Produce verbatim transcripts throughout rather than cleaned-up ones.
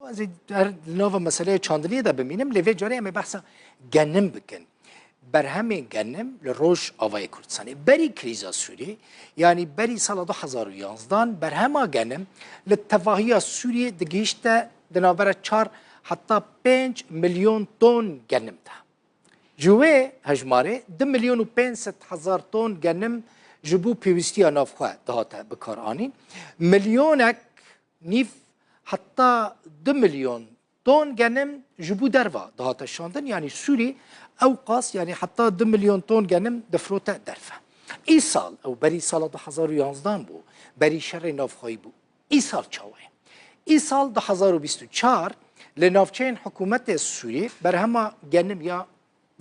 Ez ê her li nava meseleya çandiniyê de bimînim, lê vê carê em ê behsa genim bikin. Berhemên genim li Rojavayê Kurdistanê. Berî krîza Sûriyê, yanî berî sala du hezar û yanzdan, berhema genim li tevahiya Sûriyê digihîşte di navbera çar heta pênc milyon ton genim de. Ji wê hejmarê du milyon û pênc sed hezar ton genim ji bo pêwîstiya navxwe dihate bikaranîn. Milyonek nîv heta du milyon ton genim ji bo derva dihate şandin. Yanî Sûrî ew qas, yanî heta du milyon ton genim difirote derve. Îsal, ew berî sala du hezar û yanzdan bû, berî şerê navxweyî bû. Îsal çawa ye? Îsal du hezar û bîst û çar li navçeyên hikûmetê Sûrî berhema genim ya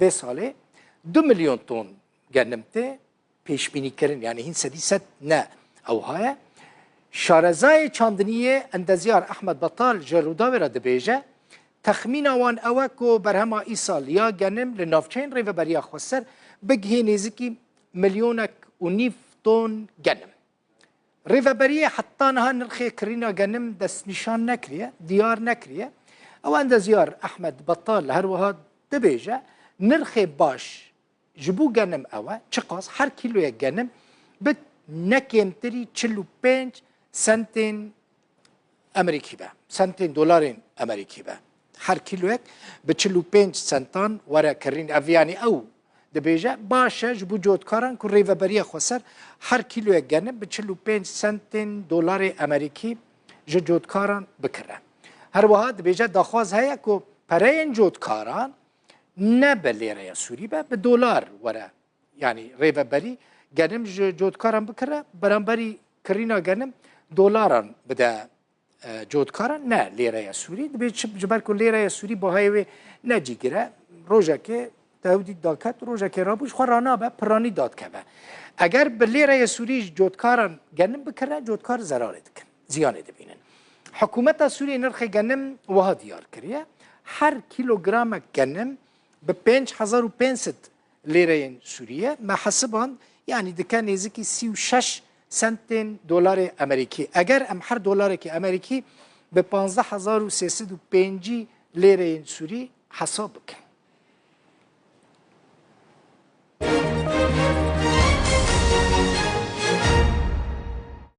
vê salê du milyon ton genim tê pêşbînîkirin, yanî hîn sedî sed ne ewha ye. Şarezayê çandiniyê endezyar Ehmed Betal ji Rûdawê re dibêje, texmîna wan ew e ku berhema îsal ya genim li navçeyên Rêveberiya Xweser bigihê nêzikî milyonek û nîv ton genim. Rêveberiyê heta niha nirxê kirîna genim destnîşan nekiriye, diyar nekiriye. Ew endezyar Ehmed Betal her wiha dibêje, nirxê baş ji bo genim ew e, çiqas her kîloyek genim bi ne kêmtirî çil û pênc sentên Amerîkî be, sentên dolarên Amerîkî be. Her kîloyek bi çil û pênc sentan were kirîn. Ev, yanî ew dibêje, baş e ji bo cotkaran ku Rêveberiya Xweser her kîloyek genim bi çil û pênc sentên dolarê Amerîkî ji cotkaran bikire. Her wiha dibêje, daxwaz heye ku pereyên cotkaran ne bi lêreya Sûrî be, bi dolar were. Yanî rêveberî genim ji cotkaran bikire, beramberî kirîna genim dolaran bide, e, cotkaran, ne lêreya Sûrî. Dibê çi, ji ber ku lêreya Sûrî bahayê wê ne cîgir e, rojekê tewdî daket, rojekê rabû ji xwe ranabe, piranî dadikeve. Eger bi lêreya Sûrî ji cotkaran genim bikire, cotkar zerarê dikin, ziyanê dibînin. Hikûmeta Sûriyê nirxê genim wiha diyar kiriye. Her kîlogramek genim bi pênc hezar û pênc sed lêreyên Sûrî ye. Me hesiband, yanî dike nêzikî sî û şeş sentên dolarê Amerîkî. Eger em her dolarekî Amerîkî bi panzdeh hezar û sê sed û pêncî lêreyên Sûrî hesab bikin.